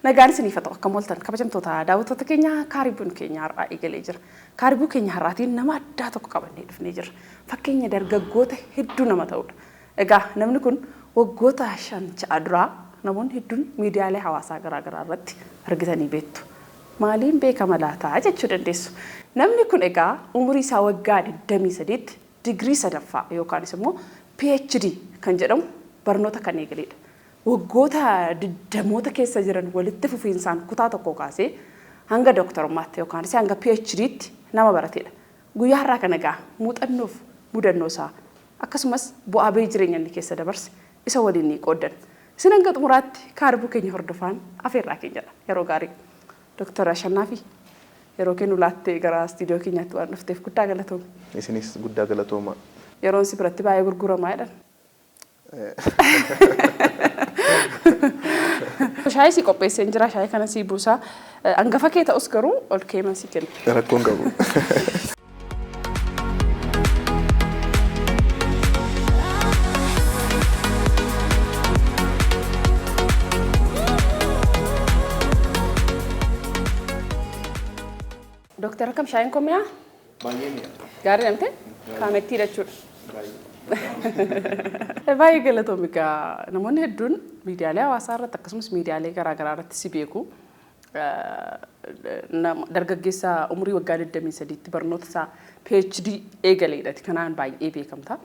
Nagaan isiniif haa ta'u, akkam ooltan kabajamtoota daawwattoota keenya? Kaaribuun keenya har'aa eegalee jira. Kaaribuu keenya har'aatiin nama addaa tokko qabannee dhufnee jirra. Fakkeenya dargaggoota hedduu nama ta'udha. Egaa namni kun waggoota 5, 6 duraa namoonni hedduun miidiyaalee hawaasaa garaagaraa irratti argitanii beektu. Maaliin beekama laataa jechuu dandeessu. Namni kun egaa umurii isaa waggaa 23tti digirii sadaffaa yookaanis immoo PhD kan jedhamu barnoota kan eegaledha. Waggoota digdamoota keessa jiran walitti fufiinsaan kutaa tokkoo kaasee hanga dooktarummaatti yookaanis hanga PhD'tti nama baratedha. Guyyaa har'aa kana egaa muuxannoof mudannoo isaa, akkasumas bu'aa bahii jireenya inni keessa dabarse isa waliin ni qooddanna. Isin hanga xumuraatti kaaribuu keenya hordofaan afeerraa keenyadha. Yeroo gaarii. Dooktar Ashannaafii, yeroo kee nu laattee gara istiidiyoo keenyaatti waan dhufteef guddaa galatoomi. Isinis guddaa galatoomaa. Yeroon si biratti baay'ee gurguramaa jedhan. Shaayii si qopheesseen jira, shaayii kana sii buusaa. Hangafa kee ta'us garuu ol keeman si kenna. Rakkoon qabu. Dooktar, akkam, shaayiin koo mi'aa? Baay'ee mi'a. Gaarii namte? Kaamettii jechuudha. Baay'ee galatoomi. Egaa namoonni hedduun miidiyaalee hawaasaa irratti akkasumas miidiyaalee garaa garaa irratti si beeku. Dargaggeessa umurii waggaa 23tti barnoota isaa PhD eegaleedha. Kanaan baay'ee beekamta.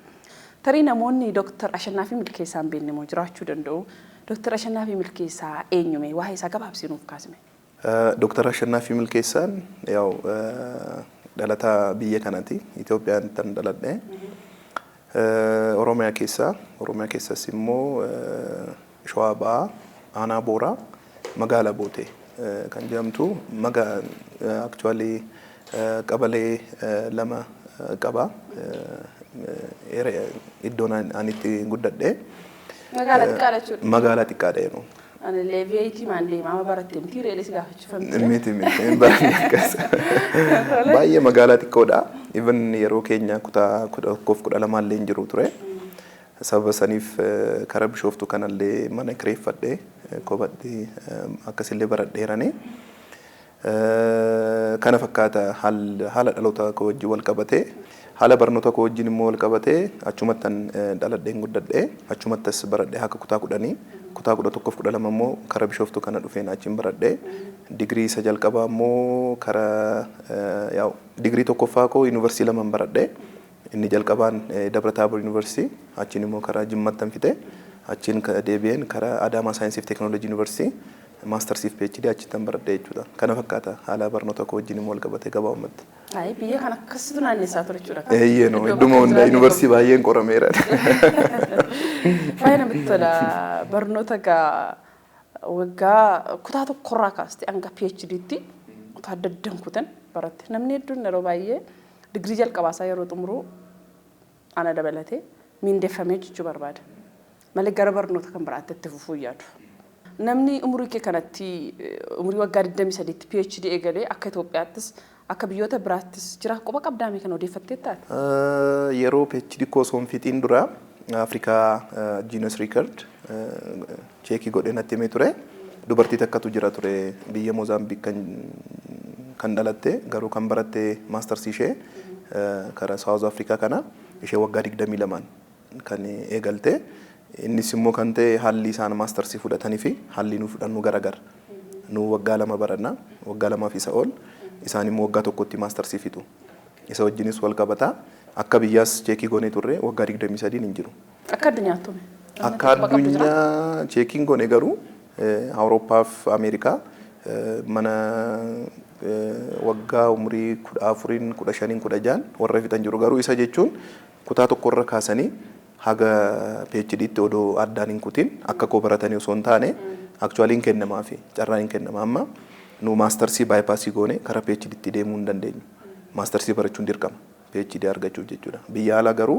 Tarii namoonni Dooktar Ashannaafii Milkeessaa hin beekne immoo jiraachuu danda'u. Dooktar Ashannaafii Milkeessaa eenyume? Waa'ee isaa gabaabsii nuuf kaasime. Dooktar Ashannaafii Milkeessaan yaa'u dhalataa biyya kanaati. Itoophiyaan tan dhaladhe. Oromiyaa keessa, Oromiyaa keessas immoo Shawaa Ba'aa, Aanaa Booraa, magaalaa Bootee kan jedhamtu, actually qabalee lama qaba. Iddoon ani itti guddadhe. Magaalaa xiqqaadha jechuudha. Magaalaa xiqqaadha yeroo. Ani illee VAT maan deemaa amma baratte miti reelee si gaafachuu. Miti, hin baranne akkas. Baay'ee magaalaa xiqqoodha. Even yeroo keenya kutaa 11f 12 illee hin jiru ture. Sababa saniif karaa Bishooftuu kanallee mana kireeffadhee kophatti akkasillee baradheerani. Kana fakkaata haala dhaloota koo wajjin wal qabatee. Haala barnoota koo wajjin immoo wal qabatee, achumattan dhaladheen guddadhee, achumattas baradhee haga kutaa 10. Kutaa 11f 12 immoo karaa Bishooftuu kana dhufeen achiin baradhee. Digirii isa jalqabaa immoo karaa, yaa'u, digirii tokkoffaa koo yuunivarsiitii laman baradhee. Inni jalqabaan Dabra Taabor Yuunivarsiitii, achiin immoo karaa Jimmattan fixe. Achiin deebi'een karaa Adaamaa Saayinsii fi Teekinooloojii Yuunivarsiitii maastarsii fi PhD achittan baradhee jechuudha. Kana fakkaata haala barnoota koo wajjin immoo wal qabatee gabaabumatti. Ayi, biyya kana akkasitu naannessaa ture jechuudha. Eeyyee, no, idduma hunda yuunivarsiitii baay'een qorameera. Baay'ee namatti tola. Barnoota egaa waggaa kutaa tokkorraa kaastee hanga PhD'tti kutaa adda addaan kutan baratte. Namni hedduun yeroo baay'ee digirii jalqabaasaa yeroo xumuru, ana dabalatee, miindeffamee hojjechuu barbaada. Malee gara barnoota kan biraatti itti fufuu hin yaadu. Namni umurii kee kanatti, umurii waggaa 23tti PhD eegalee, akka Itoophiyaattis akka biyyoota biraattis jira, quba qabdaame kan odeeffattee taate? Yeroo PhD koo osoo hin fixiin dura Afrikaa Guinness Record check godhee natti himee ture. Dubartii takkatu jira ture, biyya Moozaambiik kan dhalatte, garuu kan baratte maastarsii ishee karaa South Africa kana, ishee waggaa 22n kan eegalte. Innis immoo kan ta'e haalli isaan maastarsii fudhatanii fi haalli nu fudhannu garagara. Nu waggaa 2 baranna, waggaa 2 fi isa ol. Isaan immoo waggaa tokkotti maastarsii fixu. Isa wajjinis wal qabata. Akka biyyaas check goonee turre, waggaa 23n hin jiru. Akka addunyaatti home? Akka addunyaa checkiin goone, garuu Awurooppaa fi Ameerikaa mana waggaa umurii 14n, 15n, 16n warra fixan jiru. Garuu isa jechuun kutaa tokkorra kaasanii haga PhD'tti odoo addaan hin kutin akka koo baratanii osoo hin taane, actually hin kennamaafi, carraan hin kennama. Amma nu maastarsii bypass goone karaa PhD'tti deemuu hin dandeenyu. Maastarsii barachuun dirqama PhD argachuuf jechuudha. Biyya alaa garuu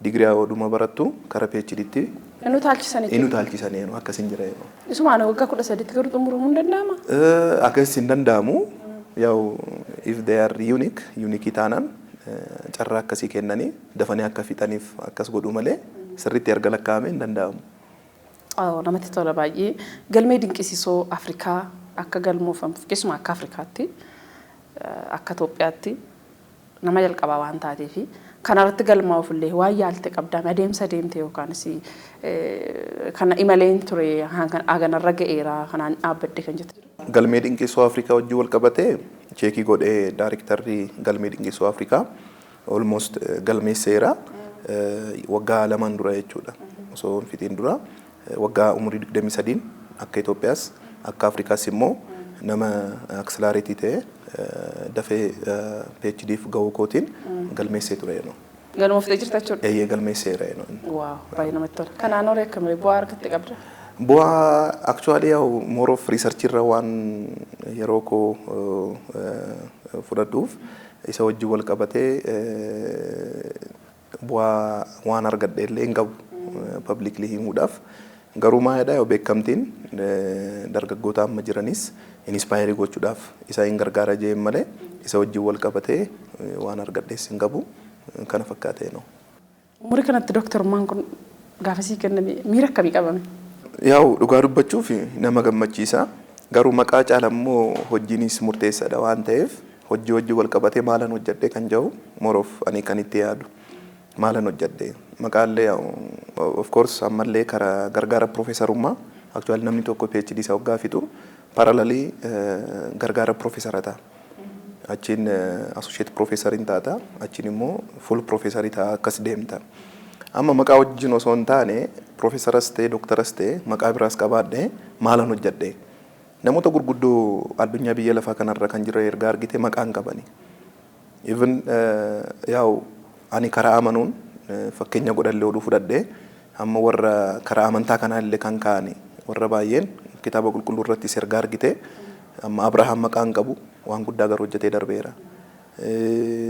digirii oduma barattu karaa PhD'tti Inni utaalchisanii inni utaalchisanii akkas hin jira yeroo. Isumaan waggaa 13tti garuu xumuramuu hin danda'ama? Akkas hin danda'amu. Yaa'u, if they are unique, unique taanaan carraa akkasii kennanii dafanii akka fixaniif akkas godhu malee sirriitti erga lakkaa'amee hin danda'amu. Namatti tola baay'ee. Galmee dinqisiisoo Afrikaa akka galmoofamtuuf, keessumaa akka Afrikaatti, akka Itoophiyaatti nama jalqabaa waan taateefi, kanarratti galmaa'uuf illee waan yaalte qabdaa? Adeemsa deemte yookaanis kana imaleen ture, haganarra ga'eera, kanaan dhaabbadde kan jettu? Galmee dinqisuu Afrikaa wajjin wal qabatee check godhee daariktarri galmee dinqisuu Afrikaa almost galmeesseera, waggaa 2n dura jechuudha. Osoo hin fixiin dura waggaa umurii 23n akka Itoophiyaas akka Afrikaas immoo nama accelerate ta'e dafee PhDf gahuu kootiin galmeessee ture yeroo. Galmooftee jirta jechuudha. Eeyyee, galmeesseera yeroo. Wow, baay'ee namatti tola. Kanaan horii akkamii bu'aa argatte qabda? Bu'aa actually yaa'u more of research irra waan yeroo koo fudhadhuuf isa wajjin wal qabatee bu'aa waan argadhe illee hin qabu publicly himuudhaaf. Garuu maalidha, yoo beekamtiin dargaggoota amma jiranis inspire gochuudhaaf isa hin gargaara jeen malee isa wajjin wal qabatee waan argadhees hin qabu, kana fakkaatee no. Umurii kanatti dooktarummaan kun gaafa sii kenname miira akkamii qabame? Yaa'u, dhugaa dubbachuuf nama gammachiisa. Garuu maqaa caala immoo hojiinis murteessaadha waan ta'eef, hojii hojii wal qabatee maalan hojjedhe kan jedhu more of ani kan itti yaadu. Maalan hojjedhe, maqaallee of course ammallee karaa gargaara piroofeesarummaa, actually namni tokko PhD isaa waggaa fixu parallelly gargaara piroofeesara ta'a. Achiin associate piroofeesariin taata, achiin immoo full piroofeesarii ta'a, akkas deemta. Amma maqaa wajjin osoo hin taane, piroofeesaras ta'e dooktaras ta'e maqaa biraas qabaadhe, maalan hojjedhe. Namoota gurguddoo addunyaa biyya lafaa kanarra kan jiran erga argite maqaan qabani. Even yaa'u ani karaa amanuun fakkeenya godhallee oduu fudhadhee, amma warra karaa amantaa kanaa illee kan ka'ani warra baay'een kitaaba qulqulluu irrattis erga argite, amma Abrahaam maqaan qabu, waan guddaa garuu hojjetee darbeera.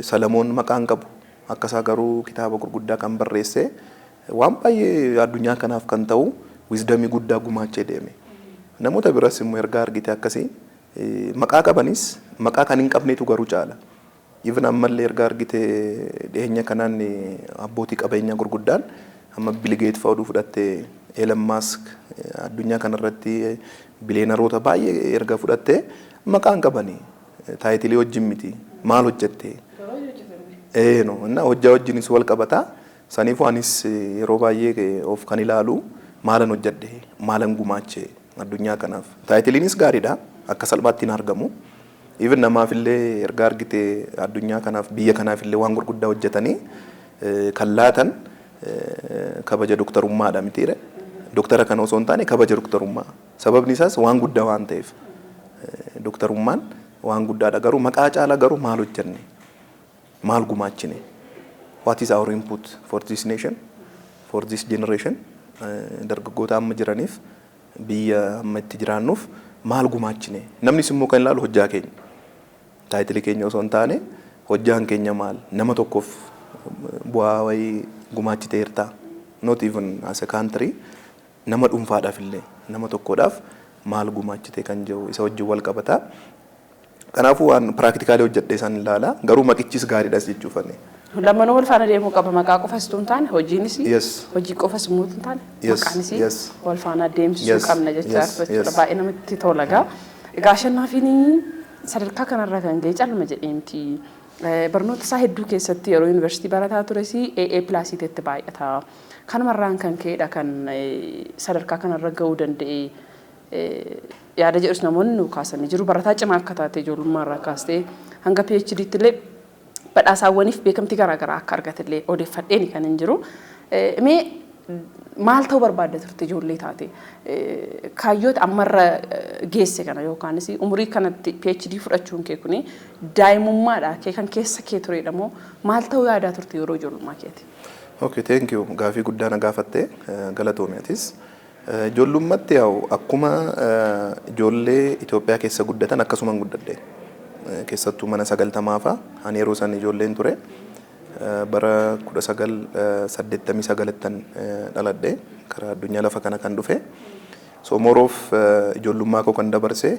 Salamoon maqaan qabu, akkasaa garuu kitaaba gurguddaa kan barreesse, waan baay'ee addunyaa kanaaf kan ta'u wisdom guddaa gumaachee deeme. Namoota biras immoo erga argite akkasii maqaa qabanis maqaa kan hin qabnetu garuu caala. Even ammallee erga argite dhiyeenya kanaan abbootii qabeenyaa gurguddaan amma Bill Gates fa'aa oduu fudhatte, Elon Musk, addunyaa kanarratti biliyeenaroota baay'ee erga fudhatte maqaa hin qabani. Title wajjin miti, maal hojjette? No, እና hojjaa wajjinis wal qabata. Saniifuu anis yeroo baay'ee of kan ilaalu maalan hojjedhe, maalan gumaache addunyaa kanaaf. Titleiinis gaariidha, akka salphaatti hin argamu. Even namaafillee erga argite addunyaa kanaaf, biyya kanaafillee waan gurguddaa hojjetanii kan laatan kabaja doktarummaadha mitiire. Doktara kana osoo hin taane kabaja doktarummaa. Sababni isaas waan guddaa waan ta'eef. Doktarummaan waan guddaadha, garuu maqaa caala garuu maal hojjenne? Maal gumaachine? What is our input for this nation? For this generation? Dargaggoota amma jiraniif, biyya amma itti jiraannuuf maal gumaachine? Namnis immoo kan ilaalu hojjaa keenya. Title keenya osoo hin taane hojjaan keenya maal? Nama tokkoof bu'aa wayii gumaachiteerta. Not even as a country, nama dhuunfaadhaaf illee, nama tokkodhaaf maal gumaachite kan jedhu isa wajjin wal qabata. Kanaafuu waan practically hojjedhe isaan ilaala. Garuu maqichis gaariidhas jechuufani. Lamanuu wal faana deemuu qaba. Maqaa qofas osoo hin taane hojiinis, hojii qofas immoo hin taane maqaanis wal faana deemsisuu qabna jechaa jechuudha. Baay'ee namatti tola gaa. Egaa Ashannaafiin sadarkaa kanarra kan ga'e calma jedhee miti. Barnoota isaa hedduu keessatti yeroo yuunivarsiitii barataa tures AA plusiitti baay'ata. Kanumarraan kan ka'edha kan sadarkaa kanarra ga'uu danda'e yaada jedhus namoonni nu kaasanii jiru. Barataa cimaa akka taate ijoollummaa irraa kaastee hanga PhD'tti illee badhaasaawwaniif beekamtii garaagaraa akka argatellee odeeffadheeni kan hin jiru. Mee maal ta'uu barbaadda turte ijoollee taate? Kaayyoota ammarra geesse kana yookaanis umurii kanatti PhD fudhachuun kee kuni daa'imummaadha kee kan keessa kee turedha moo maal ta'uu yaadaa turte yeroo ijoollummaa keeti? Okay, thank you. Gaafii guddaa na gaafatte, galatoomi atis. Ijoollummaatti yaa'u akkuma ijoollee Itoophiyaa keessa guddatan akkasumaan guddadhe. Keessattuu mana 90 fa'a ani yeroo san ijoolleen ture. Bara 1989ttan dhaladhe, karaa addunyaa lafa kana kan dhufe. So more of ijoollummaa koo kan dabarse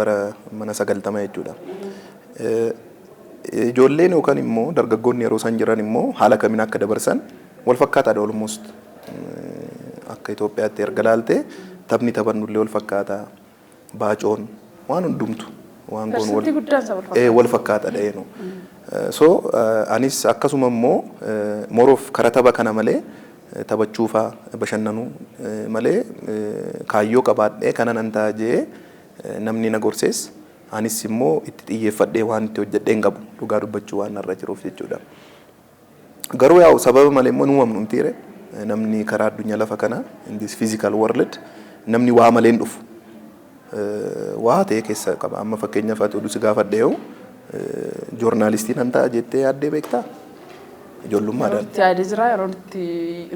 bara mana 90 jechuudha. Ijoolleen yookaan immoo dargaggoonni yeroo san jiran immoo haala kamiin akka dabarsan wal fakkaataadha almost. Akka Itoophiyaatti erga laalte taphni taphannullee wal fakkaata. Baacoon waan hundumtu waan goon Persentii guddaan isa wal fakkaata. Wal fakkaata dha. So anis akkasuma immoo more of kara tapha kana malee, taphachuufaa bashannanuu malee, kaayyoo qabaadhee kana nan ta'a jee namni na gorsees, anis immoo itti xiyyeeffadhee waan itti hojjedhee hin qabu, dhugaa dubbachuu waan narra jiruuf jechuudha. Garuu yaa'u sababa malee immoo nu uumamnu mitiire. Namni karaa addunyaa lafa kana, in this physical world, namni waa malee hin dhufu. Waa ta'e keessa qaba. Amma fakkeenyaaf ati oduu si gaafadhe yoo joornaalistii nan ta'a jettee yaaddee beektaa? Ijoollummaadhaan. Yeroo itti yaadee jira, yeroo itti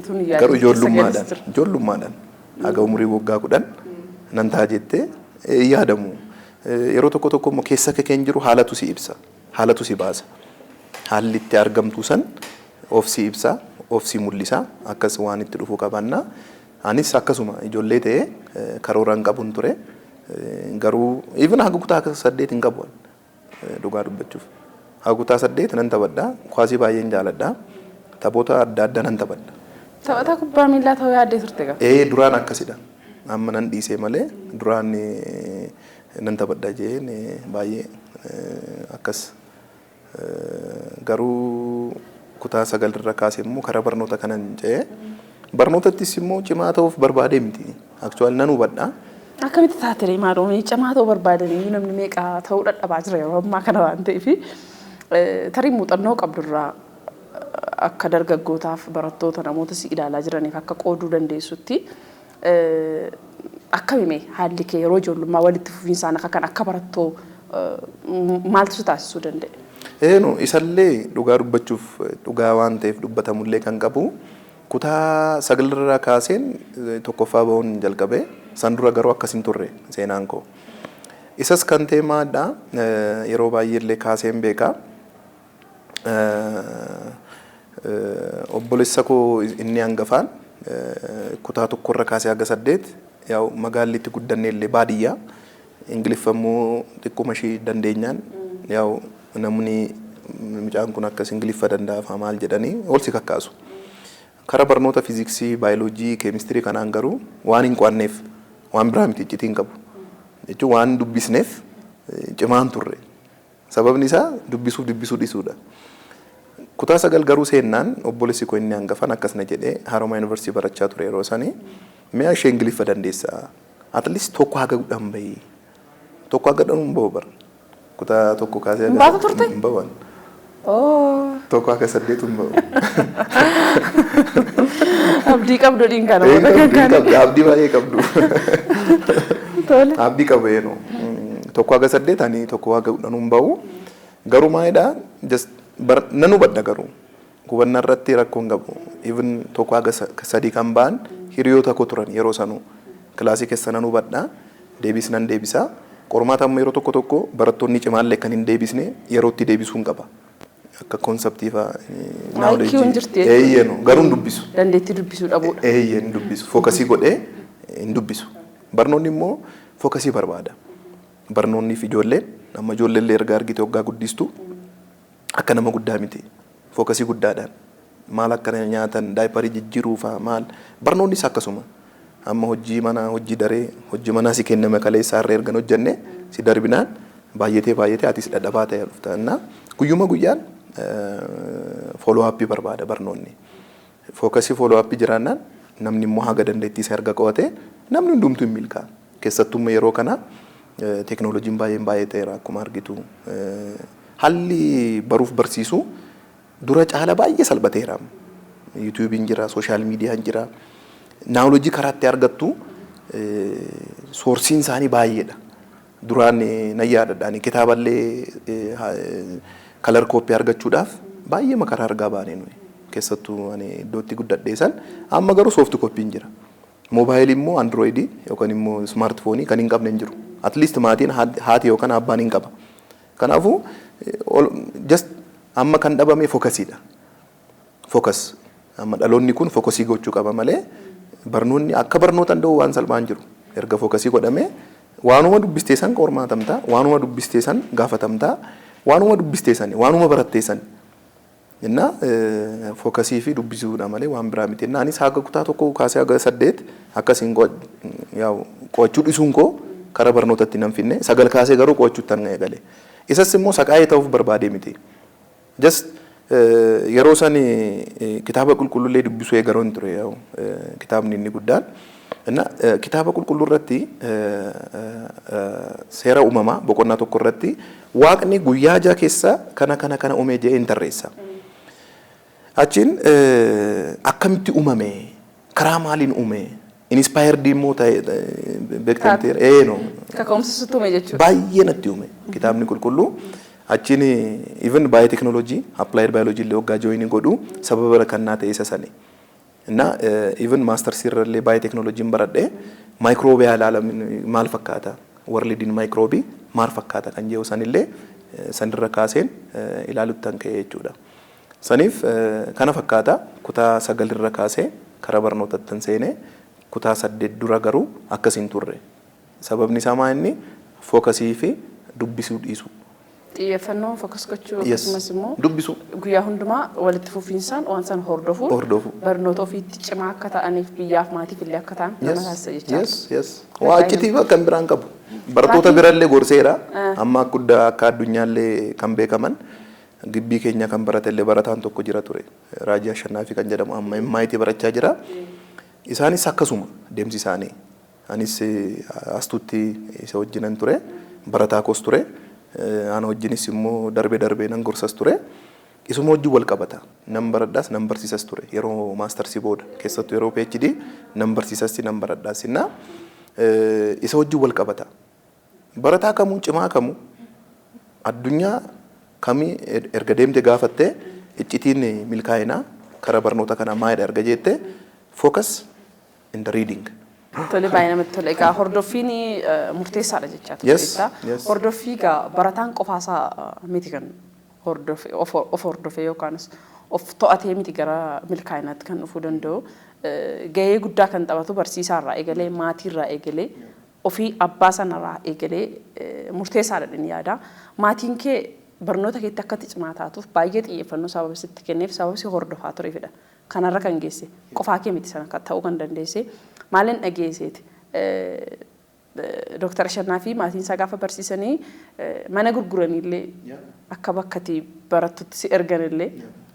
utuu hin yaadin Garuu keessa galis ijoollummaadhaan jira. Ijoollummaadhaan haga umurii waggaa 10 nan ta'a jettee hin yaadamu. Yeroo tokko tokko immoo keessa kee kan jiru haalatu si ibsa. Haalatu si baasa. Haalli itti argamtu san of si ibsa, of si mul'isa. Akkas waan itti dhufu qabaanna. Anis akkasuma ijoollee ta'ee karoora hin qabun ture. Garuu even haga kutaa 8 hin qabu dhugaa dubbachuuf. Haga kutaa 8 nan taphadha. Kuwaasii baay'een jaaladha. Taphoota adda addaa nan taphadha. Taphataa kubbaa miillaa ta'uu yaaddee turte gaa? Ee, duraan akkasidha. Amma nan dhiisee malee duraan nan taphadha jeen baay'ee akkas. Garuu kutaa 9 irra kaasee immoo karaa barnoota kanan ce'ee, barnootattis immoo cimaa ta'uuf barbaadee miti. Actually nan hubadha. Akkamitti taate maaloo? Cimaa ta'uu barbaadanii namni meeqa ta'uu dadhabaa jira yeroo ammaa kana waan ta'eef, tarii muuxannoo qabdurraa akka dargaggootaaf, barattoota, namoota si ilaalaa jiraniif akka qooduu dandeessutti, akkamime haalli kee yeroo ijoollummaa walitti fufiinsaan akka kan akka barattoo maaltu si taasisuu danda'e? Eenu isallee dhugaa dubbachuuf, dhugaa waan ta'eef dubbatamullee kan qabu, kutaa 9rraa kaaseen tokkoffaa bahuun jalqabe. San dura garuu akkas hin turre seenaan koo. Isas kan ta'e maadha, yeroo baay'eellee kaaseen beeka. Obboleessa koo inni hangafaan kutaa 1rra kaasee haga 8, yaa'u magaalli itti guddanne illee baadiyyaa, Ingiliffa immoo xiqquma ishii dandeenyaan, yaa'u namni mucaan kun akkas Ingiliffa danda'afa maal jedhanii ol si kakkaasu. Kara barnoota fiiziksii, baayoloojii, keemistirii kanaan garuu waan hin qo'anneef, waan biraa miti, iccitii hin qabu. Jechuun waan dubbisneef cimaan turre. Sababni isaa dubbisuuf dubbisuu dhiisuudha. Kutaa 9 garuu seennaan obboleessi koo inni hangafan akkas na jedhee, Haroomaa Yuunivarsiitii barachaa ture yeroo sanii. "Mi'a ishee Ingiliffa dandeessaa. At least 1 haga 10 bahii." 1 haga 10 hin bahu bara. Kutaa 1 kaasee Hin baatu turte? Hin bahu. 1 haga 8 hin bahu. Abdii qabdu dhiin kana. Hin qabdu, hin qabdu, abdii baay'ee qabdu. Tole. Abdii qabu eenyu. 1 haga 8, ani 1 haga 10 hin bahu. Garuu maalidhaa, just nan hubadha, garuu hubannaa irratti rakkoo hin qabu. Even 1 haga 3 kan ba'an hiriyoota koo turan yeroo sanuu. Kilaasii keessa nan hubadha. Deebis nan deebisa. Qormaata amma yeroo tokko tokko barattoonni cimaallee kan hin deebisne yerootti deebisuu hin qaba. Akka conceptii fa'a. IQ jirti jechuudha. Eeyyee, garuu hin dubbisu. Dandeettii dubbisuu dhabuudha. Eeyyee, hin dubbisu. Focusii godhee hin dubbisu. Barnoonni immoo focusii barbaada. Barnoonni fi ijoolleen, amma ijoolleen illee erga argite waggaa guddistu akka nama guddaa miti. Focusii guddaadhaan. Maal akka nyaatan, diaperii jijjiiruu fa'a maal. Barnoonnis akkasuma. Amma hojii manaa, hojii daree, hojii manaa si kenname kaleessa har'a ergan hojjenne si darbinaan baay'atee baay'atee atis dhadhabaa ta'ee dhufta. Innaa guyyuma guyyaan follow upii barbaada barnoonni. Focusii follow upii jiraannaan, namni immoo haga dandeettii isaa erga qo'ate, namni hundumtuu hin milkaa'a. Keessattuu yeroo kana teeknooloojiin baay'een baay'ee ta'eera akkuma argitu. Haalli baruuf barsiisuu dura caala baay'ee salphateera. YouTubeiin jira, social mediaan jira. Knowledgeii karaa itti argattu sourceiin isaanii baay'eedha. Duraan nan yaadadha, kitaaballee color copy argachuudhaaf baay'ee makaraa argaa baane nuyi. Keessattuu ani iddoo itti guddadhee san. Amma garuu soft copyiin jira. Moobaayilii immoo Androidii yookaan immoo smartphoneii kan hin qabne hin jiru. At least maatiin, haati yookaan abbaan hin qaba. Kanaafuu just amma kan dhabame focusiidha. Focus. Amma dhaloonni kun focusii gochuu qaba malee barnoonni akka barnoota danda'u waan salphaan jiru. Erga focusii godhamee waanuma dubbistee san qormaatamtaa, waanuma dubbistee san gaafatamtaa, waanuma dubbistee san, waanuma barattee san. Innaa focusii fi dubbisuudha malee waan biraa miti. Innaa anis haga kutaa 1 kaasee haga 8 akkasiin yaa'u qo'achuu dhisuun koo Kara barnootatti nan finne. 9 kaasee garuu qo'achuutti nan eegale. Isas immoo saqaa'ee ta'uuf barbaadee miti. Just yeroo san kitaaba qulqullullee dubbisuu eegaroon ture, kitaabni inni guddaan. Kitaaba qulqulluu irratti Seera Uumamaa boqonnaa 1 irratti Waaqni guyyaa 6 keessa kana kana kana uumee jedhee hin tarreessa. Achiin akkamitti uumame? Karaa maaliin uume? Inspired immoo ta'e beektamteera. Ee, no. Kaka'umsa sitti uume jechuudha. Baay'ee natti uume kitaabni qulqulluu. Achiin even biotechnology, applied biology illee waggaa join godhu sababa kannaa ta'e isa sani. እና even masters irrallee biotechnology baradhee microbial maal fakkaata, worldiin microbe maal fakkaata kan jedhu sanillee sanirra kaaseen ilaalutti kan ka'e jechuudha. Saniif kana fakkaata, kutaa 9rra kaasee karaa barnootatti seenee, kutaa 8 dura garuu akkasiin turre. Sababni isaa maa inni focus fi dubbisuu dhiisuu. Xiyyeeffannoo focus gochuu, akkasumas immoo dubbisuu, guyyaa hundumaa walitti fufiinsaan waan san hordofuun Hordofuu. barnoota ofiitti cimaa akka ta'aniif, biyyaaf maatiif illee akka ta'an nama taasisa jechaadha. Yes. Waa iccitii kan biraan qabu. Barattoota birallee gorseera. Amma guddaa akka addunyaallee kan beekaman gibbii keenya kan baratellee barataan tokko jira ture. Raajii Ashannaafi kan jedhamu amma MIT barachaa jira. Isaanis akkasuma deemsi isaanii. Anis astutti isa wajjinan ture. Barataa koos ture. Ana wajjinis immoo darbee darbee nan gorsas ture. Isuma wajjin wal qabata. Nan baradhaas, nan barsiisas ture yeroo masters booda, keessattuu yeroo PhD nan barsiisas, nan baradhaas, innaa isa wajjin wal qabata. Barataa kamuu, cimaa kamuu, addunyaa kamii erga deemte gaafattee, iccitiin milkaa'inaa karaa barnoota kanaa maalidha erga jettee, focus in the reading. Tole, baay'ee namatti tola. Egaa hordoffiin murteessaadha jechaa turteetta. Yes. Hordoffii egaa barataan qofaasaa miti kan hordofe, of hordofee yookaanis of to'atee miti gara milkaa'inaatti kan dhufuu danda'u. Gahee guddaa kan taphatu barsiisaarraa eegalee, maatiirraa eegalee, ofii abbaa sanarraa eegalee murteessaadha inni yaada. Maatiin kee barnoota keetti akka cimaa taatuuf baay'ee xiyyeeffannoo sababa sitti kenneef, sababa si hordofaa tureefidha. Kanarra kan geesse qofaa kee miti sana ta'uu kan dandeesse. Maaliin dhageesseeti? Dooktar Ashannaa fi maatiin isaa gaafa barsiisanii mana gurguraniillee akka bakkatti barattutti si erganillee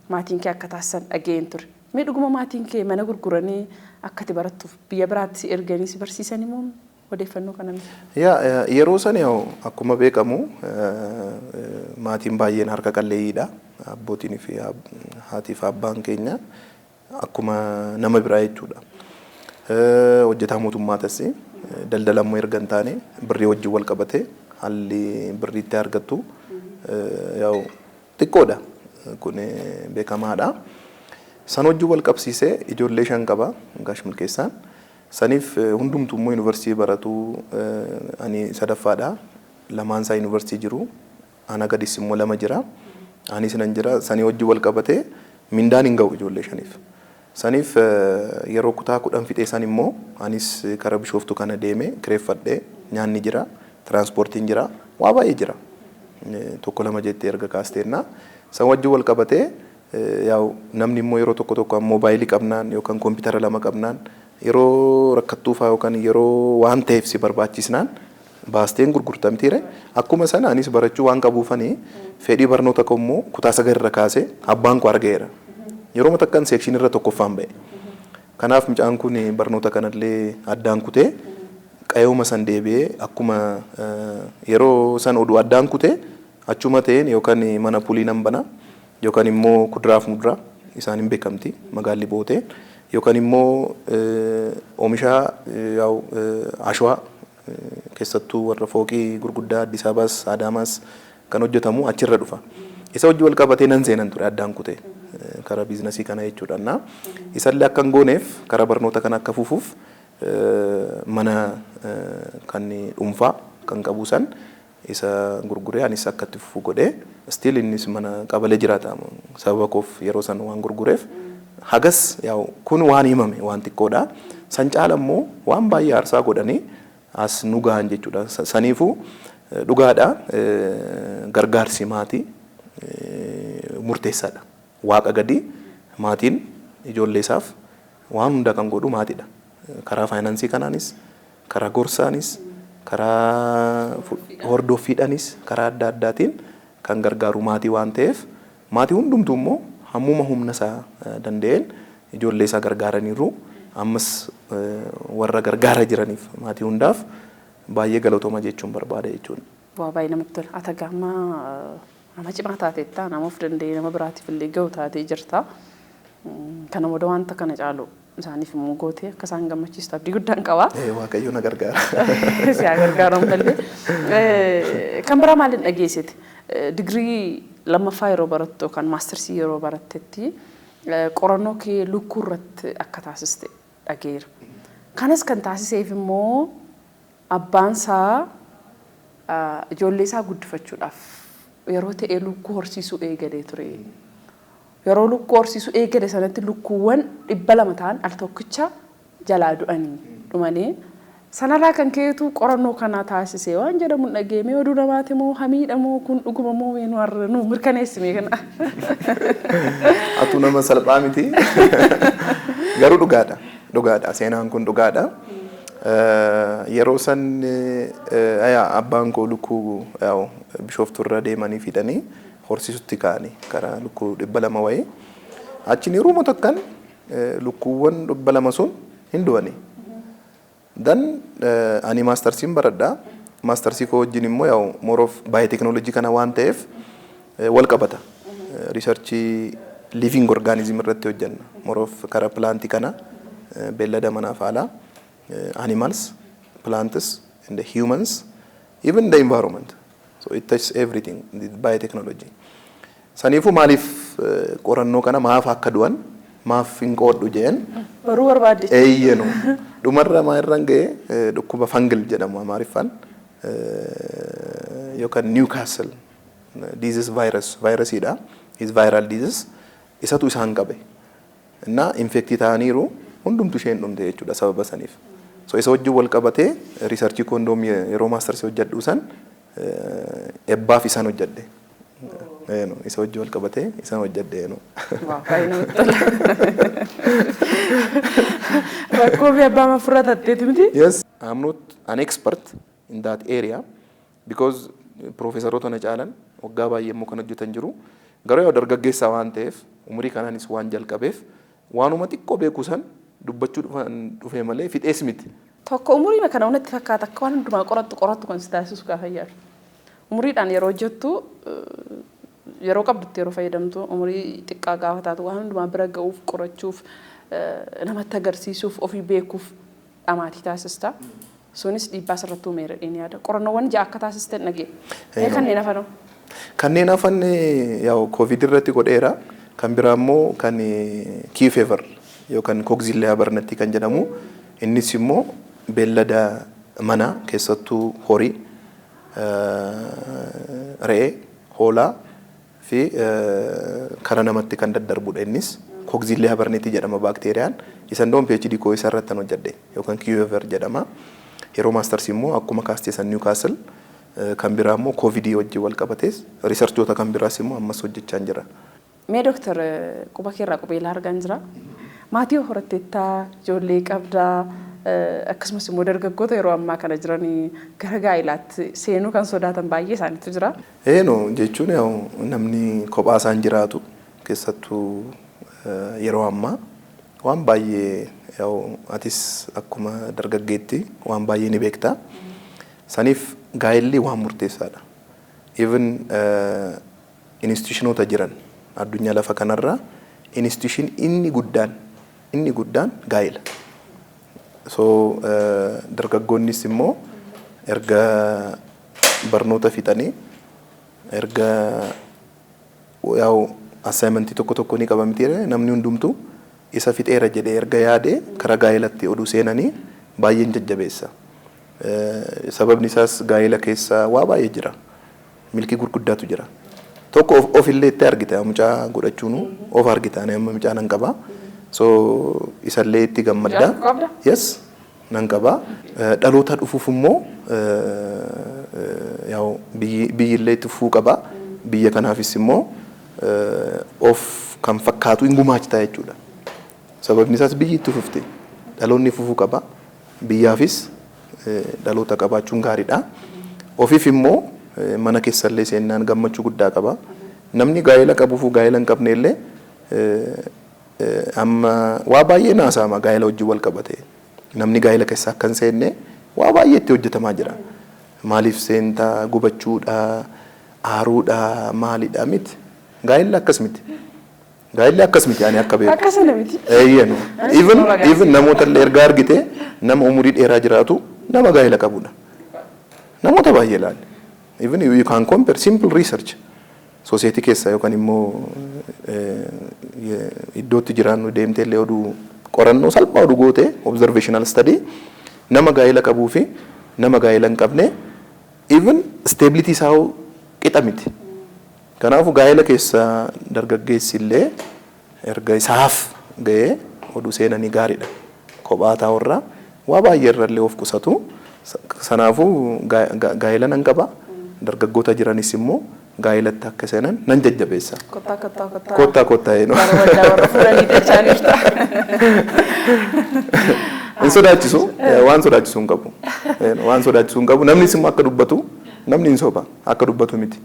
maatiin kee akka taasisan dhageen ture. Mee dhuguma maatiin kee mana gurguranii akka ati barattuuf biyya biraatti si erganii si barsiisan immoo odeeffannoo kana miti? Yaa, yeroo sana akkuma beekamu maatiin baay'een harka qalleeyyiidha. Abbootiin fi haatii fi abbaan keenya akkuma nama biraa jechuudha. Hojjetaa mootummaa tas daldala immoo erga hin taane birrii wajjin wal qabate haalli birrii itti argattu yaa'u xiqqoodha. Kun beekamaadha. San wajjin wal qabsiisee ijoollee 5 qaba Gaash Milkeessaan. Saniif hundumtuu immoo yuunivarsiitii baratu, ani sadaffaadha. Lamaan isaa yuunivarsiitii jiru. Ana gadis immoo lama jira. Anis nan jira. Sanii wajjin wal qabatee mindaan hin ga'u ijoollee 5f. Saniif yeroo kutaa 10 fixee san immoo anis kara Bishooftuu kana deeme kireeffadhee, nyaanni jira, tiraanspoortiin jira, waa baay'ee jira. Tokko lama jettee erga kaasteennaa. San wajjin wal qabatee yaa'u namni immoo yeroo tokko tokko moobaayilii qabnaan yookaan kompiitara lama qabnaan, yeroo rakkattuufaa yookaan yeroo waan ta'eef si barbaachisnaan baasteen gurgurtamtiire. Akkuma sana anis barachuu waan qabuufanii fedhii barnoota koo immoo kutaa 9 irra kaasee abbaan koo argeera. Yeroo takkan section irra tokkoffaan ba'e. Kanaaf mucaan kun barnoota kanallee addaan kutee qayooma san deebi'ee akkuma yeroo san oduu addaan kutee achuma ta'een yookaan mana pulii nan bana yookaan immoo kuduraaf muduraa isaan hin beekamti magaalli bootee, yookaan immoo oomisha yaa'u ashwaa, keessattuu warra fooqii gurguddaa Addis Ababaas Adaamaas kan hojjetamu achirra dhufa. Isa hojii wal qabatee nan seenan ture addaan kutee karaa business kana jechuudha. Isallee akka hin gooneef karaa barnoota kana akka fufuuf mana kan dhuunfaa kan qabu san isa gurguree anis akka itti fufu godhee, still innis mana qabalee jiraata sababa koof yeroo san waan gurgureef. Hagas yaa'u kun waan himame waan xiqqoodha. San caala immoo waan baay'ee aarsaa godhanii as nu gahan jechuudha. Saniifuu dhugaadha, gargaarsi maatii murteessaadha. Waaqa gadi maatiin ijoollee isaaf waan hunda kan godhu maatiidha. Karaa faayinaansii kanaanis, karaa gorsaanis, Karaa hordoffiidhaanis karaa adda addaatiin kan gargaaru maatii waan ta'eef, maatii hundumtuu immoo hammuma humna isaa danda'een ijoollee isaa gargaaraniiru. Ammas warra gargaara jiraniif, maatii hundaaf baay'ee galatooma jechuun barbaada jechuudha. Waa, baay'ee namatti tola. Ati gama nama cimaa taateetta, nama of danda'ee nama biraatiif illee gahu taatee jirta. Kana booda wanta kana caalu isaaniif immoo gootee akka isaan gammachiistu abdii guddaan qaba. Waaqayyo na gargaara. Si haa gargaaru ammallee. Kan biraa maaliin dhageessite? Digirii lammaffaa yeroo barattu yookaan maastarsii yeroo barattetti qorannoo kee lukkuu irratti akka taasiste dhageera. Kanas kan taasiseef immoo abbaan isaa ijoollee isaa guddifachuudhaaf yeroo ta'e lukkuu horsiisuu eegalee ture. Yeroo lukkuu horsiisuu eegale sanatti lukkuuwwan 200 ta'an al tokkicha jalaa du'anii dhumanii, sanarraa kan ka'eetu qorannoo kanaa taasise waan jedhamu dhageeme. Oduu namaati moo hamiidha moo kun dhuguma moo nu har'a nu mirkaneessime kana? Atu nama salphaa miti. Garuu dhugaadha. Dhugaadha. Seenaan kun dhugaadha. Yeroo san abbaan koo lukkuu Bishoofturra deemanii fidanii horsiisutti ka'anii karaa lukkuu 200 wayii. Achiin yeroo takkan lukkuuwwan 200 sun hin du'ani. Dan ani maastarsiin baradha. Maastarsii koo wajjin immoo yaa'u more of biotechnology kana waan ta'eef wal qabata. Researchii living organism irratti hojjenna. More of karaa plantii kana, beellada manaaf alaa, animals, plants and the humans, even the environment. So it touches everything, the biotechnology. Saniifuu maaliif qorannoo kana, maaf akka du'an maaf hin qoodhu jeen. Baruu barbaadde. Eeyyenu. Dhumarra maa irraan ga'e, dhukkuba fungal jedhamu Amaariffaan yookaan Newcastle disease virus, vaayirasiidha. Is viral disease isatu isaan qabe. Innaa infectii ta'aniiru, hundumtu isheen dhumte jechuudha sababa saniif. So isa wajjin wal qabatee researchii koondoom yeroo maastarsii hojjedhu san ebbaaf isaan hojjedhe. Isa wajjin wal qabatee isaan hojjedhe. Waa, baay'ee namatti tola. Rakkoo fi abbaa mafurraa tatteeti miti? Yes, I'm not an expert in that area because profeesaroota na caalan waggaa baay'ee immoo kan hojjetan jiru. Garuu yoo dargaggeessaa waan ta'eef, umurii kanaanis waan jalqabeef, waanuma xiqqoo beeku san dubbachuu dhufee malee fixees miti. Tokko umurii kana natti fakkaata akka waan hundumaa qorattu qorattu kan si taasisu gaafa yaadu. Umuriidhaan yeroo hojjettu, yeroo qabdutti yeroo fayyadamtu, umurii xiqqaa gaafa taatu waan hundumaa bira ga'uuf, qorachuuf, namatti agarsiisuuf, ofii beekuuf dhamaatii taasista. Sunis dhiibbaa sirratti uumeera jedheen yaada. Qorannoowwan ja'a akka taasisten dhagee. Kanneen hafan? Kanneen hafan yaa'u Covid irratti godheera. Kan biraa immoo kan Q fever yookaan Coxiella burnetii kan jedhamu, innis immoo beellada manaa keessattuu horii, re'ee, hoolaa fi kara namatti kan daddarbudha innis. Coxiella burnetii jedhama baakteeriyaan. Isan doon PhD koo isa irratti kan hojjedhe yookaan Q fever jedhama. Yeroo maastarsii immoo akkuma kaastee san Newcastle, kan biraa immoo Covidii wajjin wal qabatees researchoota kan biraas immoo ammas hojjechaa jira. Mee dooktar, quba keerraa qubeelaa argaan jira. Maatii horatteettaa, ijoollee qabdaa, akkasumas immoo dargaggoota yeroo ammaa kana jiranii gara gaa'ilaatti seenuu kan sodaatan baay'ee isaaniitu jira. Eeno, jechuun namni kophaa isaan jiraatu keessattuu yeroo ammaa waan baay'ee, atis akkuma dargaggeetti waan baay'ee ni beekta. Saniif gaa'elli waan murteessaadha. Even institutionoota jiran addunyaa lafa kanarra institution inni guddaan gaa'ela. So dargaggoonnis immoo erga barnoota fixanii, erga yaa'u assignmentii tokko tokko ni qaba miti, namni hundumtuu isa fixeera jedhee erga yaade karaa gaa'elatti oduu seenanii baay'een jajjabeessa. Sababni isaas gaa'ela keessa waa baay'ee jira. Milkii gurguddaatu jira. Tokko ofillee itti argita, mucaa godhachuun of argita. Ani amma mucaa nan qaba. So isallee itti gammadda. Yes, nan qaba. Dhaloota dhufuuf immoo yaa'u biyyillee itti fufuu qaba. Biyya kanaafis immoo of kan fakkaatu hin gumaachita jechuudha. Sababni isaas biyyi itti fufte. Dhaloonni fufuu qaba. Biyyaafis dhaloota qabaachuun gaariidha. Ofiif immoo mana keessallee seennaan gammachuu guddaa qaba. Namni gaa'ela qabuufuu gaa'ela hin qabne illee amma waa baay'ee naasa'ama gaa'ela wajjin wal qabate. Namni gaa'ela keessa akka hin seenne waa baay'ee itti hojjetamaa jira. Maaliif seentaa, gubachuudha, aaruudha, maalidha miti. Gaa'elli akkas miti. Gaa'elli akkas miti ani akka beeku. Akkasana miti. Eeyyanu. Even namoota illee erga argite, nama umurii dheeraa jiraatu nama gaa'ela qabudha. Namoota baay'ee ilaali. Even you can compare simple research. Society keessa yookaan immoo iddootti jiraannu deemtee illee oduu qorannoo salphaa oduu goote, observational study, nama gaa'ela qabuu fi nama gaa'ela hin qabne even stability isaa qixa miti. Kanaafuu gaa'ela keessa dargaggeessi illee erga isaaf ga'ee oduu seenanii gaariidha. Kophaa taa'urraa waa baay'ee irrallee of qusatu. Sanaafuu gaa'ela nan qaba. Dargaggoota jiranis immoo gaa'elatti akka seenan nan jajjabeessa. Kottaa, kottaa, kottaa. Kottaa, kottaa eenyu. Gara waldaa warra fuudhanii dachaa jirta. Hin sodaachisu, waan sodaachisu hin qabu. Waan sodaachisu hin qabu. Namnis immoo akka dubbatu, namni hin soba, akka dubbatu miti.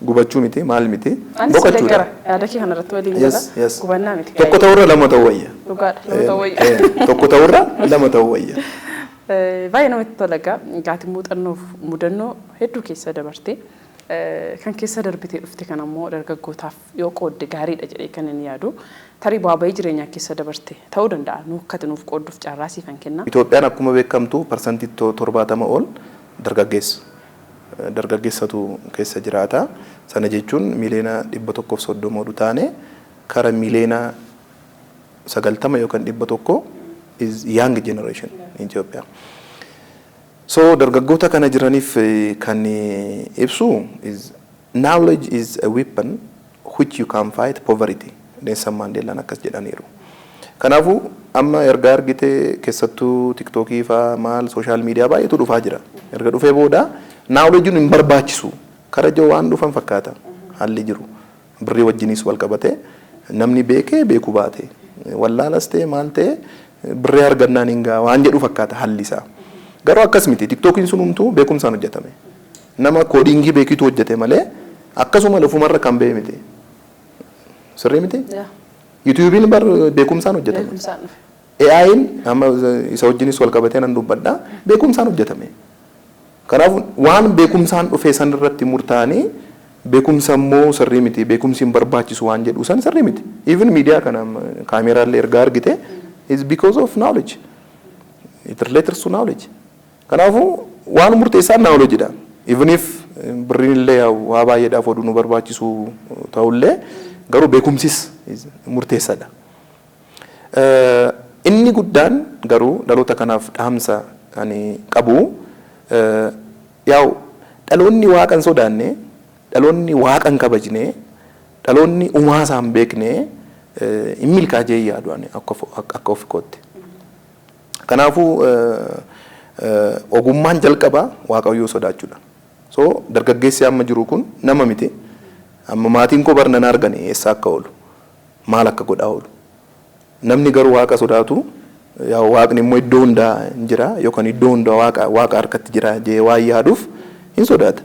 Gubachuu miti, maal miti. Anis Boqochuudha. deeggara, yaada kee kanarratti waliin gala. Gubannaa miti. Tokko ta'urra lama ta'uu wayya. Dhugaadha, lama ta'uu wayya. Tokko ta'urra lama ta'uu wayya. Baay'ee namatti tola egaa, gaatii muuxannoof mudannoo hedduu keessa dabarte, kan keessa darbitee dhufte kan ammoo dargaggootaaf yoo qoodde gaariidha jedhee kan inni yaadu, tarii bu'aa bahii jireenyaa keessa dabarte ta'uu danda'a, nu akkati nuuf qoodduuf carraa siifan kenna. Itoophiyaan akkuma beekamtu 70% ol dargaggeessa. Dargaggeessatu keessa jiraata. Sana jechuun 130,000,000 oduu taane kara 90,000,000 yookaan 100 is young generation in Ethiopia. So dargaggoota kana jiraniif kan ibsu is knowledge is a weapon which you can fight poverty. Nelson Mandelaan akkas jedhaniiru. Kanaafuu amma erga argite keessattuu TikTokii faa maal social media baay'eetu dhufaa jira. Erga dhufee booda knowledge'n hin barbaachisu. Kara jiru waan dhufan fakkaata haalli jiru. Birrii wajjinis wal qabate, namni beekee beekuu baate, wallaalas ta'e maal ta'e, birrii argannaan hin gaa waan jedhu fakkaata haalli isaa. Garuu akkas miti. TikTokiin sun humtuu beekumsaan hojjetame. Nama codingii beekitu hojjete malee akkasuma lafumarra kan ba'e miti. Sirrii miti? YouTubeiin bar beekumsaan hojjetame. Beekumsaan dhufe. AI'n amma isa wajjinis wal qabatee nan dubbadha, beekumsaan hojjetame. Kanaaf waan beekumsaan dhufe san irratti murtaa'anii beekumsa immoo sirrii miti, beekumsi hin barbaachisu waan jedhu san sirrii miti. Even miidiyaa kana kaameraallee ergaa argite is because of knowledge. It relates to knowledge. Kanaafuu waan murteessaan knowledge dha. Even if birriin illee waa baay'eedhaaf oduu nu barbaachisu ta'ullee, garuu beekumsis murteessaadha. Inni guddaan garuu dhaloota kanaaf dhaamsa ani qabu, yaa'u dhaloonni waaqa hin sodaanne, dhaloonni waaqa hin kabajne, dhaloonni uumaa isaa hin beekne hin milkaa'ee yaadu ani akka of kootti. Kanaafuu ogummaan jalqabaa waaqayyoo sodaachuudha. So dargaggeessi amma jiru kun nama miti. Amma maatiin koo barnan argani eessa akka oolu, maal akka godhaa oolu. Namni garuu waaqa sodaatu, yaa waaqni immoo iddoo hundaa hin jira yookaan iddoo hundaa waaqa harkatti jira jee waan yaaduuf hin sodaata.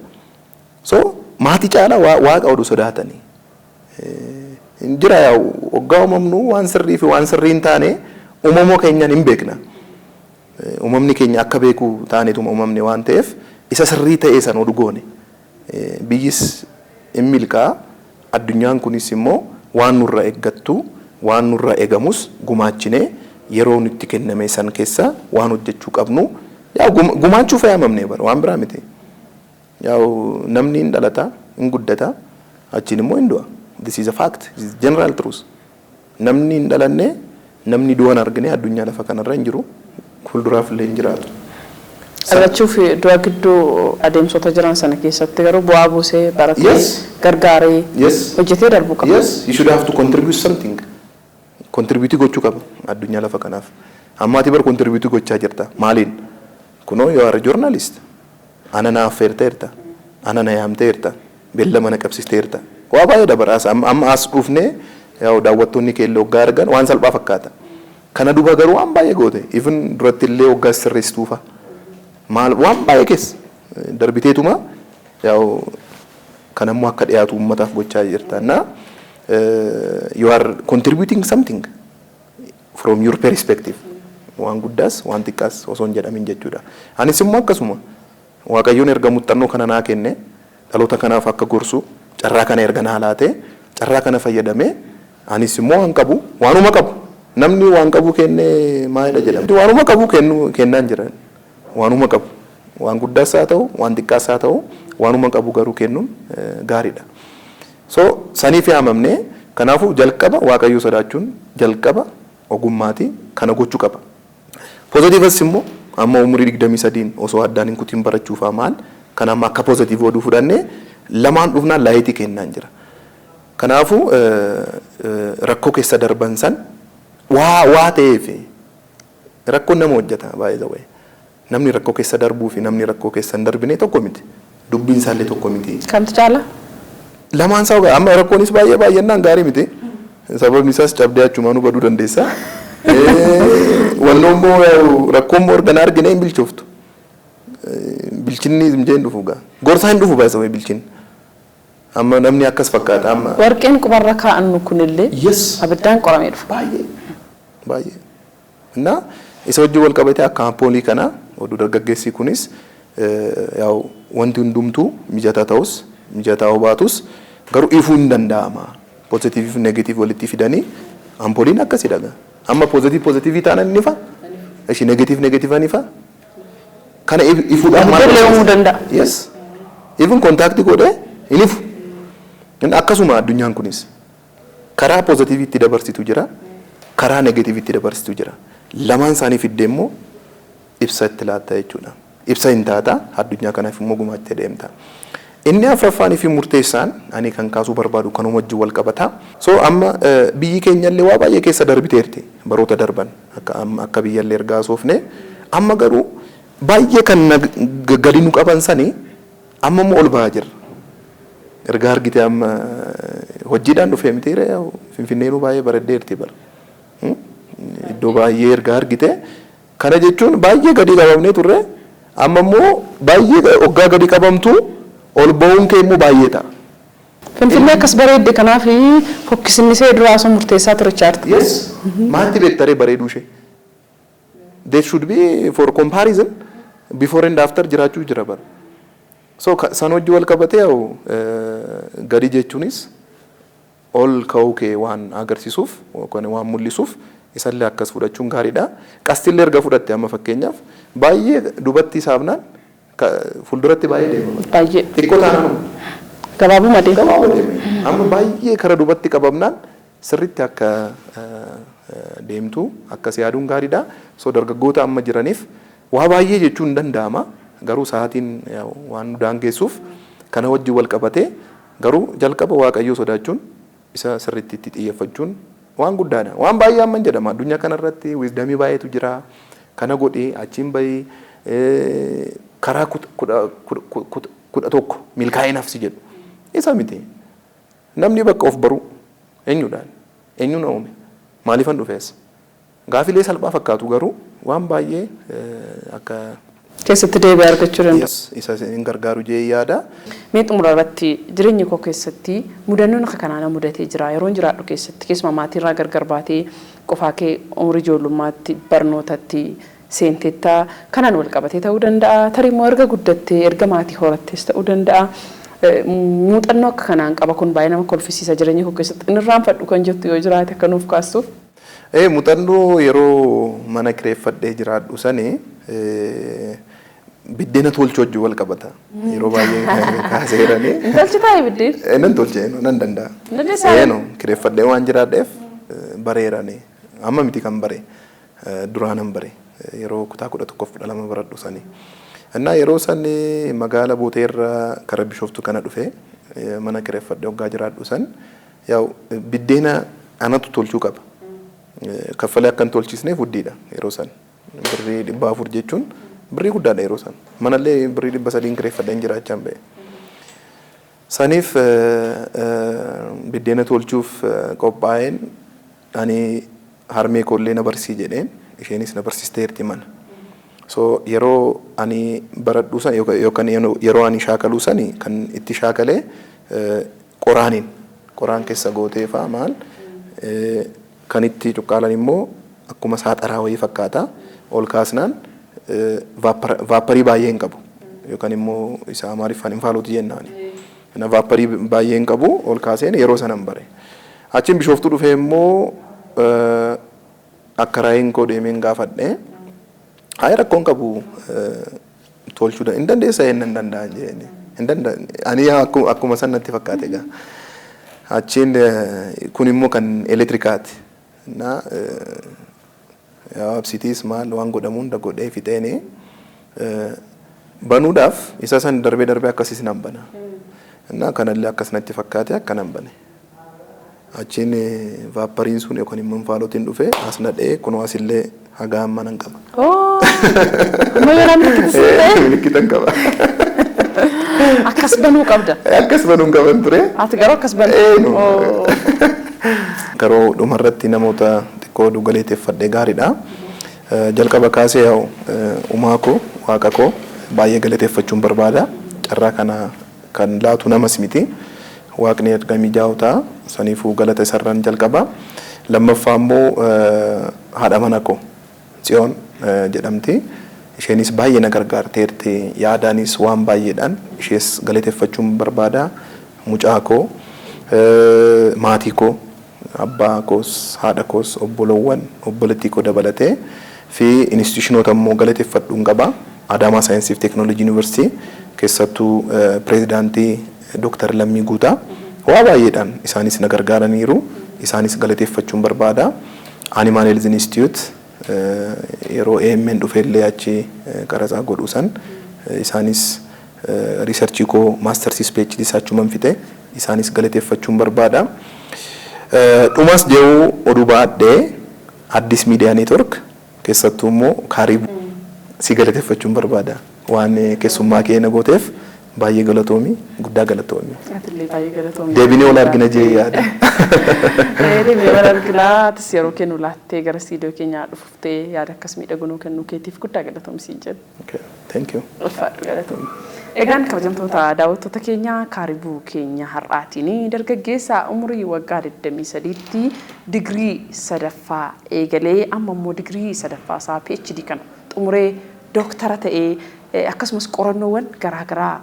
So maatii caalaa waaqa oduu sodaatanii. Hin jira, yaa waggaa uumamnu waan sirrii fi waan sirrii hin taane uumamoo keenyaan hin beekna. Uumamni keenya akka beeku taaneetuma uumamne waan ta'eef isa sirrii ta'e san oduu goone. Biyyis hin milkaa, addunyaan kunis immoo waan nurra eeggattu, waan nurra eegamus gumaachinee yeroo nutti kenname san keessa waan hojjechuu qabnu yaa gumaachuu fayyamamne bara waan biraa miti. Yaa namni hin dhalata, hin guddata, achiin immoo hin du'a. This is a fact. This is general truth. Namni hin dhalanne, namni du'an argine addunyaa lafa kanarra hin jiru. Fuulduraaf illee hin jiraatu. Dhalachuu fi du'a gidduu adeemsota jiran sana keessatti garuu bu'aa buusee, baratee, gargaaree, hojjetee darbuu qaba. Yes, you should have to contribute something. Contribute gochuu qaba addunyaa lafa kanaaf. Amma ati bar contribute gochaa jirta. Maaliin? Kunoo you are a journalist. Ana na affeerteerta. Ana na yaamteerta. Beellama na qabsiisteerta. Waa baay'ee dabaraas amma as dhufnee yaa'u daawwattoonni kee illee waggaa argan waan salphaa fakkaata. Kana duba garuu waan baay'ee goote. Even duratti illee waggaa sirreessituufa. Maal waan baay'ee keessa darbiteetuma yaa'u kan ammoo akka dhiyaatu uummataaf gochaa jirta. Na you are contributing something from your perspective. Waan guddaas waan xiqqaas osoo hin jedhamin jechuudha. Anis immoo akkasuma Waaqayyoon erga muuxannoo kana naa kenne, dhaloota kanaaf akka gorsu carraa kana erga naa laate, carraa kana fayyadamee anis immoo waan qabu, waanuma qabu, namni waan qabu kenne maalidha jedhama. Waanuma qabu kennu kennaan jira. Waanuma qabu, waan guddaas haa ta'u, waan xiqqaas haa ta'u, waanuma qabu garuu kennuun gaariidha. So saniif yaamamne. Kanaafuu jalqaba Waaqayyo sodaachuun jalqaba ogummaati, kana gochuu qaba. Positive as immoo amma umurii 23n osoo addaan hin kutiin barachuufaa maal kan amma akka positive oduu fudhannee lamaan dhufnaan light kennaan jira. Kanaafuu rakkoo keessa darban san waa ta'eef rakkoon nama hojjeta, baay'ee ta'e. Namni rakkoo keessa darbuu fi namni rakkoo keessa hin darbine tokko miti. Dubbiin isaallee tokko miti. Kamtu caala? Lamaan isaa amma rakkoonis baay'ee baay'annaan gaarii miti. Sababni isaas cabdee achumaanuu baduu dandeessa. Wannoo immoo rakkoon immoo erga argine hin bilchooftu. Bilchinni hin dhufu gaa. Gorsaa hin dhufu baay'ee bilchinni. Amma namni akkas fakkaata amma. Warqeen qubarra kaa'annu kunillee abiddaan qoramee dhufa. Baay'ee. Baay'ee. Innaa isa wajjin wal qabatee akka ampoolii kana oduu dargaggeessi kunis yaa'u wanti hundumtuu mijataa ta'us mijataa baatus garuu ifuu hin danda'ama. Positive fi negative walitti fidanii ampooliin akkasidha gaa. Amma positive positive taanaan ni ifa. Ishi negative negative ni ifa. Kana ifuudhaan maal uumuu danda'a. Yes. Even contact godhee hin ifu. Akkasuma addunyaan kunis karaa positive itti dabarsitu jira, karaa negative itti dabarsitu jira. Lamaan isaanii fiddee immoo ibsa itti laatta jechuudha. Ibsa hin taata, addunyaa kanaaf immoo gumaattee deemta. Inni afuraffaanii fi murteessaan ani kan kaasuu barbaadu kanuma wajjin wal qabata. So amma biyyi keenyallee waa baay'ee keessa darbiteerti baroota darban akka biyyallee ergaa soofne, amma garuu baay'ee kan gadi nu qaban sanii amma immoo ol ba'aa jirra. Ergaa argite amma hojiidhaan dhufee miti, Finfinneenuu baay'ee bareeddeerti bara. Iddoo baay'ee ergaa argite kana jechuun baay'ee gadi qabamnee turre, amma immoo baay'ee hoggaa gadi qabamtu ol ba'uun kee immoo baay'ee ta'a. Finfinnee akkas bareedde, kanaaf fokkisinni ishee duraa osoo murteessaa ture chaarti. Yes. Maalti beektaree bareeduu ishee? There should be for comparison before and after jiraachuu jira bara. So san hojii wal qabatee yaa'u gadi jechuunis ol ka'uu kee waan agarsiisuuf yookaan waan mul'isuuf isallee akkas fudhachuun gaariidha. Qastillee erga fudhatte amma fakkeenyaaf baay'ee dubatti saafnaan fuulduratti baay'ee deema. Baay'ee. Xiqqoo taanaan Gabaabuma deema. Gabaabuma deema. Amma baay'ee kara dubatti qabamnaan sirriitti akka deemtu akkas yaaduun gaariidha. So dargaggoota amma jiraniif waa baay'ee jechuun hin danda'ama. Garuu sa'aatiin waan nu daangessuuf kana wajjin wal qabatee garuu jalqaba Waaqayyoo sodaachuun, isa sirriitti itti xiyyeeffachuun waan guddaadha. Waan baay'ee amma hin jedhama. Addunyaa kanarratti wisdom baay'eetu jira. Kana godhee achiin bahii karaa 11 milkaa'inaaf si jedhu. Isa miti. Namni bakka of baru eenyudhaan, eenyuun uume, maaliifan dhufees, gaafilee salphaa fakkaatu garuu waan baay'ee akka keessatti deebi'ee argachuu danda'a. Yes, isa hin gargaaru jee yaada. Mee xumura irratti jireenya koo keessatti mudannoon akka kanaa na mudatee jira. Yeroon jiraadhu keessatti keessumaa maatiirraa gargar baatee qofaa kee umurii ijoollummaatti barnootatti seentettaa kanaan wal qabatee ta'uu danda'a. Tarii immoo erga guddattee erga maatii horattees ta'uu danda'a. Muuxannoo akka kanaan qaba, kun baay'ee nama kolfisiisa, jireenya koo keessatti inni irraanfadhu kan jettu yoo jiraate akka nuuf kaastuuf. Muuxannoo yeroo mana kireeffadhee jiraadhu sani biddeena tolchuu wajjin wal qabata. Yeroo baay'ee kaaseeranii. Hin tolchitaa biddeen? Nan tolchee, nan danda'a. Dandeessaa? No, kireeffadhee waan jiraadheef bareerani. Amma miti kan bare, duraanan bare yeroo kutaa 11f 12 baradhu sani. Innaa yeroo san magaala Booteerra kara Bishooftu kana dhufe mana kireeffadhee waggaa jiraadhu san yaa'u biddeena anatu tolchuu qaba. Kaffalee akka hin tolchisneef guddiidha yeroo san. Birrii 400 jechuun birrii guddaadha yeroo san. Manallee birrii 300n kireeffadheen jiraachaa hin ba'e. Saniif biddeena tolchuuf qophaa'een ani harmee koollee na barsii jedheen, isheenis na barsiisteerti mana. So yeroo ani baradhuu san yookaan yeroo ani shaakaluu sani kan itti shaakalee qoraaniin qoraan keessa gootee fa'aa maal kan itti cuqqaalan immoo akkuma saaxaraa wayii fakkaata ol kaasnaan vaporii baay'ee hin qabu yookaan immoo isa Amaariffaan infaaluuti jennaani. Kana vaporii baay'ee hin qabu ol kaaseen yeroo sanan bare. Achiin Bishooftuu dhufee immoo akka raayiin koo deemeen gaafadhe. Hayi, rakkoon qabu, tolchuu hin dandeessa jennaan hin danda'an jedheen. Hin danda'an. Ani akkuma san natti fakkaate egaa. Achiin kun immoo kan elektirikaati. Na absitiis maal waan godhamu hunda godhee fixeeni banuudhaaf isa san darbee darbee akkasiis nan bana. Na kanallee akkas natti fakkaate akkanan bane. Achiin vaporiin sun yookaan immoo infaalotiin dhufe as nadhee kunoo asillee haga amma nan qaba. Amma yoonaa milikitu sun ta'e. Milikitan qaba. Akkas banuu qabda. Akkas banuun qaban ture. Ati garuu akkas banu. Garuu dhumarratti namoota xiqqoo galateeffadhe gaariidha. Jalqaba kaasee yaa'u uumaa koo, waaqa koo baay'ee galateeffachuun barbaada. Carraa kana kan laatu namas miti. Waaqni erga mijaa'u ta'a. Saniifuu galata isarraan jalqaba. Lammaffaa immoo haadha mana koo Tsiyoon jedhamti. Isheenis baay'ee na gargaarteerti. Yaadaanis waan baay'eedhaan ishees galateeffachuun barbaada. Mucaa koo, maatii koo, abbaa koos, haadha koos, obbolowwan, obboleettii koo dabalatee fi institutionoota immoo galateeffadhuun qaba. Adaamaa Saayinsii fi Teekinooloojii Yuunivarsiitii keessattuu pireezidaantii Dooktar Lammii Guutaa waa baay'eedhaan isaanis na gargaaraniiru. Isaanis galateeffachuun barbaada. Animal Health Institute yeroo AMN dhufeellee achi qaratsaa godhuu san isaanis researchii koo mastersiis PhD isaa achuman fixe, isaanis galateeffachuun barbaada. Dhumas jedhu oduu baadhee Addis Miidiyaa Network keessattuu immoo Kaaribu si galateeffachuun barbaada. Waan keessummaa kee na gooteef baay'ee galatoomi, guddaa galatoomi. Atillee baay'ee galatoomi. Deebinee wal argina jee yaada. Deebinee wal arginaa. Atis yeroo kennu laattee gara istiidiyoo keenyaa dhufuftee yaada akkas miidhagu nuu kennuu keetiif guddaa galatoomi siin jedha. Okay, thank you. Ulfaadhu, galatoomi. Egaan kabajamtoota daawwattoota keenya, kaaribuu keenya har'aatiin dargaggeessa umurii waggaa 23tti digirii sadaffaa eegalee amma immoo digirii sadaffaa isaa PhD kana xumuree dooktara ta'ee akkasumas qorannoowwan garaagaraa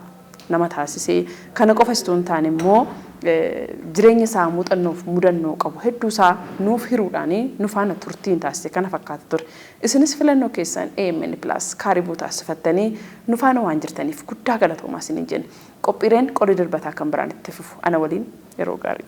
nama taasisee, kana qofa osoo hin taane immoo jireenya isaa muuxannoof mudannoo qabu hedduu isaa nuuf hiruudhaan nu faana turtiin taasise kana fakkaata ture. Isinis filannoo keessan AMN Plus kaaribuu taasifattanii nu faana waan jirtaniif guddaa galatoomaa isiniin jenna. Qophiileen qorii darbataa kan biraan itti fufu ana waliin yeroo gaarii.